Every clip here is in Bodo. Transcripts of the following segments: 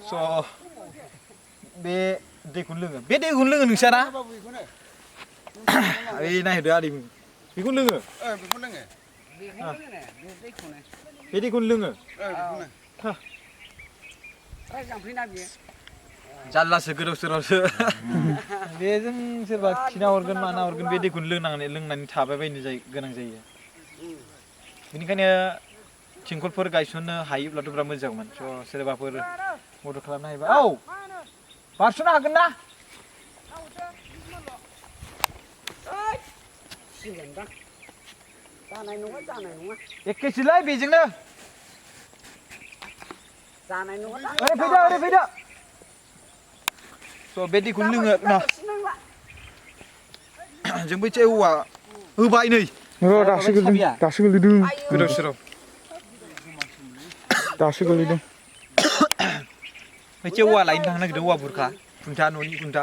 स' बे दैखौनो लोङो बे दैखौनो लोङो नोंसाना ओइ नायहरदो आदै बेखौनो लोङो बेखौ लोङो बे दैखौनो लोङो जाम्फैना बियो जारलासो गोदाव सोरावसो बेजों सोरबा खिना हरगोन माना हरगोन बे दैखौनो लोंनानै थाबाय बायनो गोनां जायो बेनिखायनो थिंखलफोर गायसननो हायोब्लाथ' बिराद मोजांमोन स' सोरबाफोर मदद खालामनो हायोबा औ बारस'नो हागोन ना जानाय नङा एखेसोलै बेजोंनो जानाय नङा ओरै फैदो स' बे दैखौनो लोङो ना जों बै औवा होबाय नै र' दासो गोलैदों गोदाव सोराव दासो गोलैदों मोनसे औवा लायनो थांनो नागिरदों औवा बुरखा खुन्था न'नि खुन्था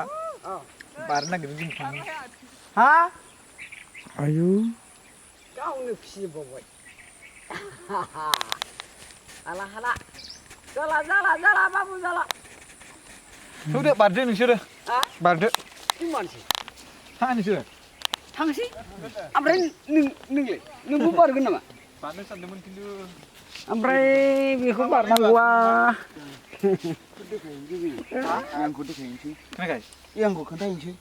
बारनो नागिरदों जों थांनो हा आयु गावनो फिसिबावबाय हाला जाला बाबु जाला सौदो बारदो नोंसोरो बारदो मानसि थाङा नोंसोरो थांसै ओमफ्राय नोंलाय नोंबो बारगोन नामा बारनो सानदोंमोन खिन्थु ओमफ्राय बेखौ बारनांगौआ आंखौ देखायनोसै खोनायाखै आंखौ खोन्थाहैनोसै